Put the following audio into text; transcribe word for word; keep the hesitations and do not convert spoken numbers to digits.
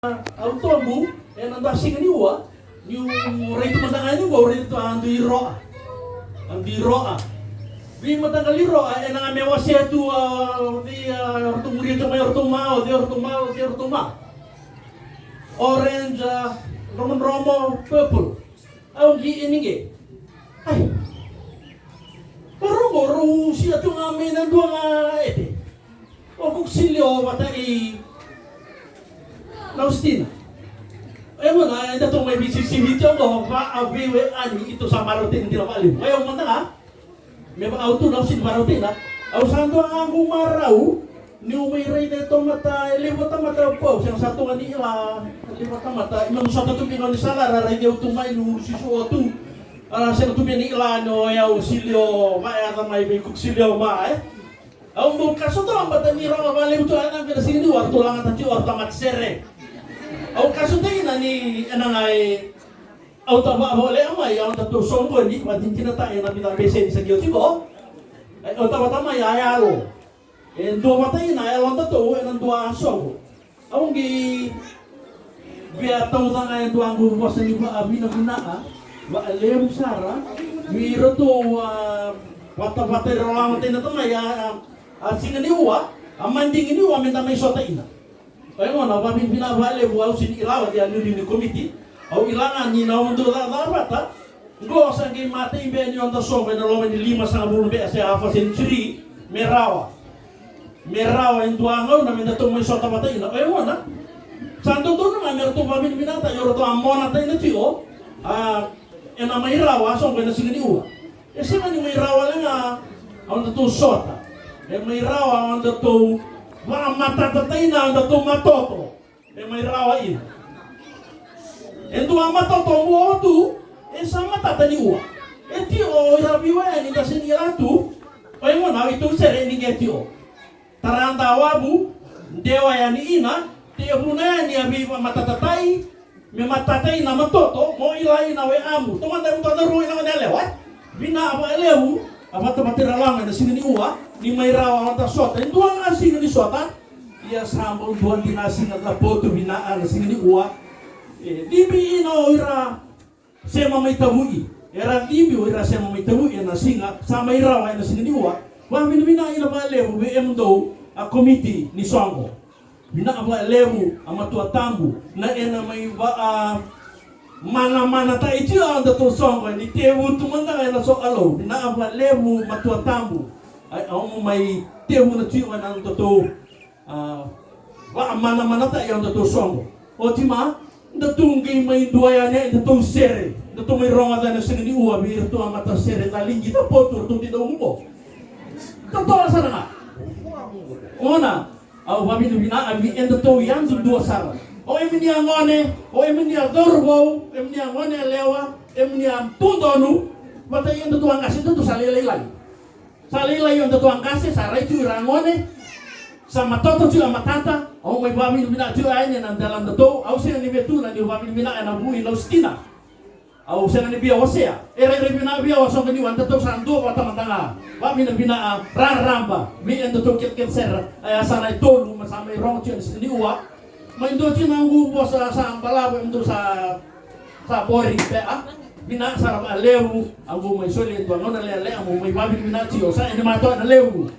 Au tobu ena dua siga ni ua, niu rai tu mada ga yani qo, au rai tu a dui roa. A dui roa. Vei mataqali roa ena ga me wasea tu, a, o cei, a, o ratou muria tu mai o ratou ma, o cei o ratou ma, o cei o ratou ma. Orange, a, dromodromo, purple. Au qi ini qe. Ai. Ko rau qo rau sia tu ga mai na dua ga ete. O Kukusilio vata i Naustina. E gona, eda tou mai visivisivi tiko qo, va a veiwe ani, i tou sa marauteni dina valevu. E au mada ga. Me vaka au tu na au sini marautena. Au sa dua ga qu marau niu mai raica e tomata, e levu a tamata, au sega sa tu ga ni kila. E levu a tamata, i manu sota tu bina ni sala ra raici au tu mai niu susu o tu. A, sega tu bina ni kila ni o yau Silio, va e yaca mai vei Kukusilio ma, e. Au bau kaso tu ga bata ni roga valevu tu a na bena sigi ni wara tu laga tati o tamata sere. Au kaso tu ina ni ena ga e Au ta vakavolea mai, au ta tou soqoni, vakadinadinataki ena vica na peseni sa qai oti qo. Au ta vata mai a yalo. E dua vata ina a yalo datou ena dua soqo. Au qi via tauca ga e dua qu vosa ni vakavinavinaka vakalevu sara vei iratou a vatavata ira lawata ina tamai a, a, a siga ni ua, a madigi ni ua me da mai sota ina. Koya gona, au vakavinavinaka vakalevu, au sini kila oti a liuliu ni komiti. Au kila ga ni na nomudou cakacaka vata. Qo sa qai matai beka ni noda soqo ena loma ni lima sagavulu beka se half a century. Me rawa. Me rawa e dua gauna me datou mai sota vata ina. Koya gona. Sa dodonu ga me ratou vakavinavinakataki, o ratou a monataki na tio. A, ena mai rawa a soqo ena siga ni ua. E sega ni mai rawa wale ga a nodatou sota. E mai rawa a nodatou vakamatata ina a nodatou matoto. E mai rawa ina. E dua matoto mua tu, e sa matata ni ua. E tio o ira veiwayani da sega ni kila tu. Koya gona au i tou sere ni qe tio. Tara dawavu, dewa yani ina, tevuna yani a veivakamatatataki, me matata ina matoto, mo kila ina we amu. Tomana e matoto rua ina gone yalewa. Vinaka vakalevu, a vatavata ira laga ena siga ni ua, ni mai rawa a noda sota. E dua ga siga ni sota, ia sa bau dua dina siga capotu vinaka na siga ni ua. E, cibi ina o ira sema mai tavui. Era cibi o ira sema mai tavui ena siga, sa mai rawa ena siga ni ua. Vakavinavinaka ina vakalevu vei emudou a komiti ni soqo. Vinaka vakalevu a matua tabu na ena mai vaka manamanataki tio a datou soqo, ni tevu tu mada ga ena so alou. Vinaka vakalevu matua tabu. Ai, au mai tevu na tio ena datou A, vakamanamanataki a datou soqo. Oti ma, datou qai mai dua yani, datou sere. Datou mai rogoca ena siga ni ua vei iratou a matasere, taligi, tapotu, ratou ti dau muko. Totoka sara ga. Gona, au vakavinavinaka vei edatou yadudua sara. O emuni a gone, o emuni a cauravou, emuni a gone yalewa, emuni a tu donu, vata kei edatou a qase, datou sa lailai. Sa lailai o datou a qase, sa rai tu ira a gone. Sa matoto tu a matata, au mai vakavinavinaka tu yani ena dela datou, au sega ni via tu na niu vakavinavinaka ena vu i Naustina. Au sega ni via wasea. E rairai vinaka vei au a soqo niu a datou sa dua vata mada ga. Vakavinavinaka raraba vei edatou kelekele sere. A yasana e tolu, ma sa mai rogo tu ena siga ni ua. Mai dua tu na qu vosa sa balavu, emudou sa Sa boring pe a. Vinaka sara vakalevu, au mai soli e dua gauna lekaleka, au mai vakavinavinaka tio, sa ene matoa na levu.